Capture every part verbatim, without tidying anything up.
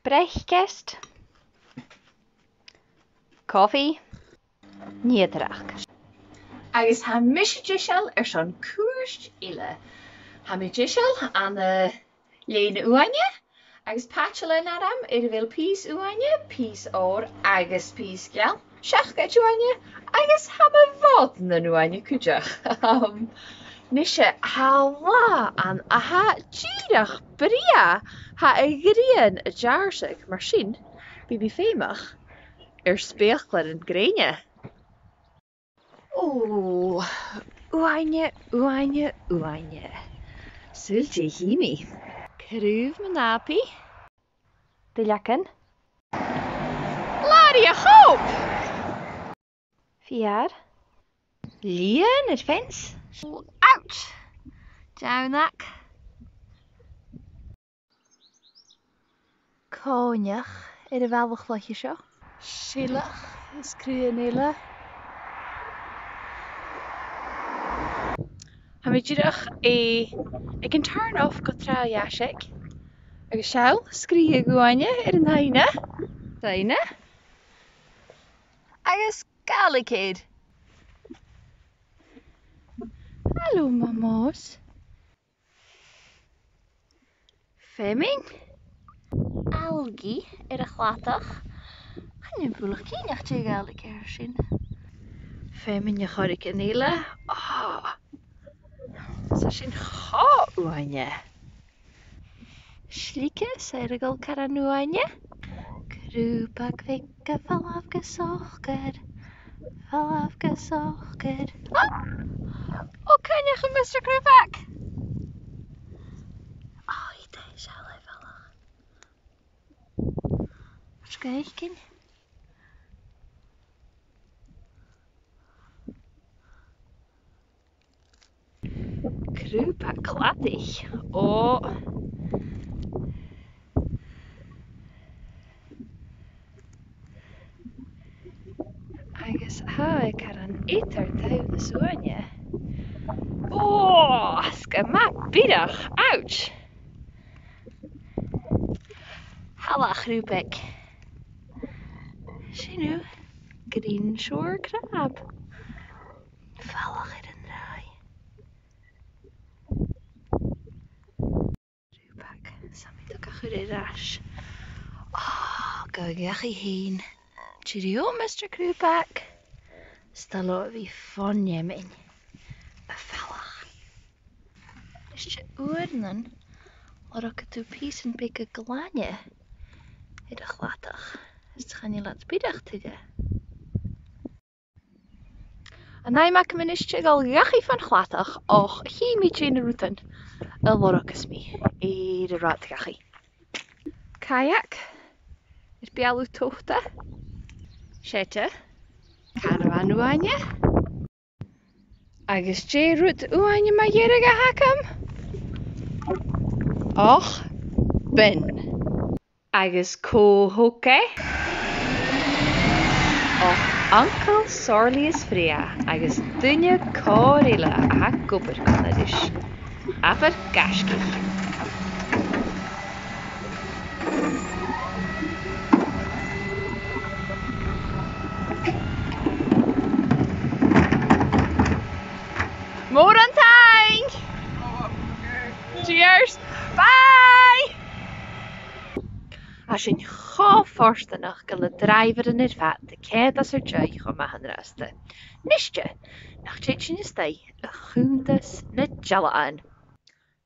Breakfast. Coffee. Nigheadaireachd. Agus tha mise deiseil airson cuairt eile. Tha mi deiseil ann an, eh, lèine uaine, agus pàilt eile an-dràsta air a bheil pìos uaine, pìos òir agus pìos geal, seacaid uaine, agus tha mo bhodannan uaine cuideachd. Um, nise, tha latha ann a tha dìreach brèagha, tha a' ghrian a' deàrrsadh, mar sin bidh mi feumach air speuclairean grèine. Ò, uaine, uaine, uaine. Saoil dè chì mi. Craobh mo nàbaidh. Duilleagan. Làraidh a' Chope! Feur. Lìon air fence. Ouch! Deònach. Còinneach air a' bhalach-chloiche seo. Sealach is craobhan eile. Tha mi dìreach aig an turn off gu Tràigh Aiseig. Agus seall, sgrìobhadh uaine air an teine. Teine. Agus Gàidhlig air. Halò, Momos. Feamainn. Algae air a' chladach. Chan eil mi buileach cinnteach dè a' Ghàidhlig air sin. Feamainn air choreigin eile. Ah, 's tha sin cho uaine. Slige, saor a' dol caran uaine. Crùbag bheag a' falbh gu socair. Falbh gu socair. Ò! Ò, coinnich thu, Mister Crùbag! Ò, tha e deiseil air falach. Tha e a' sgaoileadh. Crùbag cladaich. Ò. Agus tha e caran eadar tonn is uaine. Ò, 's gu math biorach. Ouch. Thalla, a Chrùbaig. Sin thu, green shore crab. Falach air an tràigh. Crùbag, 's tha mi a' dol ga chur air ais. Ò, gu dhachaigh fhèin. Cheerio, Mister Crùbag. 'S toil leotha a bhith fon fheamainn. A' falach. Is e uaireannan, lorgaidh tu pìosan beaga glainne air a' chladach. Is chan eil iad biorach tuilleadh. An-diugh, tha mi a-nis a' dol dhachaigh fon chladach, ach chì mi dè na rudan a lorgas mi air an rathad dhachaigh. Kayak, air beulaibh tobhta, seada, carbhán uaine, agus dè an rud uaine mu dheireadh a th' agam? Och, bin. Agus cò thog e? Och, Uncail Sorley is Freya agus duine còir eile a tha ag obair còmhla ris. Abair gaisgich. Mòran taing! Cheers! Bye! Tha sinn cho fortanach gu bheil an dràibhear air fad a' coimhead às ar dèidh cho math an-dràsta. Nise, nach tèid sinn a-staigh a chunntadh na dealbhan.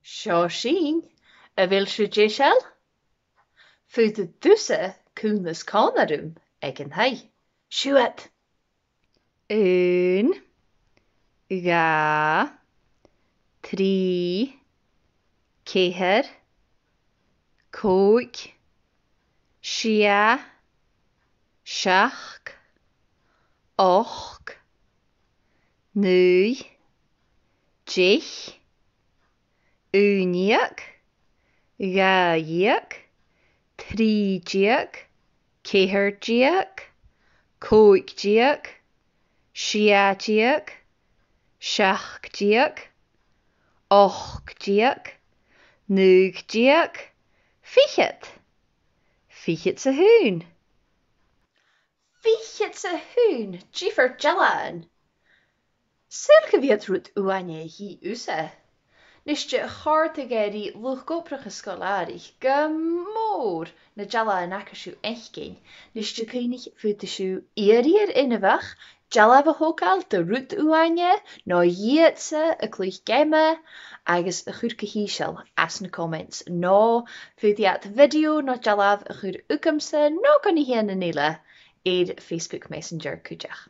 Seo sinn, a bheil sibh deiseil? Faodaidh tusa cunntas còmhla rium aig an taigh. Siuthad! Aon, dhà, trì, ceithir, còig, sia, seachd, ochd, naoi, deich, aon deug, dhà dheug, trì deug, ceithir deug, còig deug, sia deug, seachd deug, ochd deug, naoi deug, fichead. Fichead 's a h-aon. Fichead 's a h-aon, diofar dealbhan. Saoil gu bheil rud uaine a dhìth thusa. Nis, chòrd e ri luchd-obrach an sgoil-àraich gu mòr na dealbhan a chuir sibh thugainn. Nis, cuimhnich, faodaidh sibh iarraidh air inbheach, dealbh a thogail de rud uaine, no dhìot-sa a' cluich geama, agus a chur gu h-ìosal anns na comments, no faodaidh iad video no dealbh a chur thugamsa no gu na h-aon eile air Facebook Messenger cuideachd.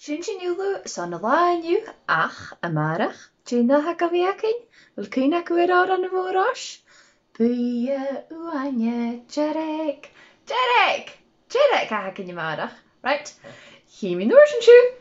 Sin sinn uile son an latha an-diugh, ach a-màireach, dè an ath rud a bhios againn? Bheil cuimhne agaibh air òran a' Mhòr-ois? Buidhe uaine dearg, dearg, dearg a th' againn a-màireach. Right. Chì mi an uair sin sibh.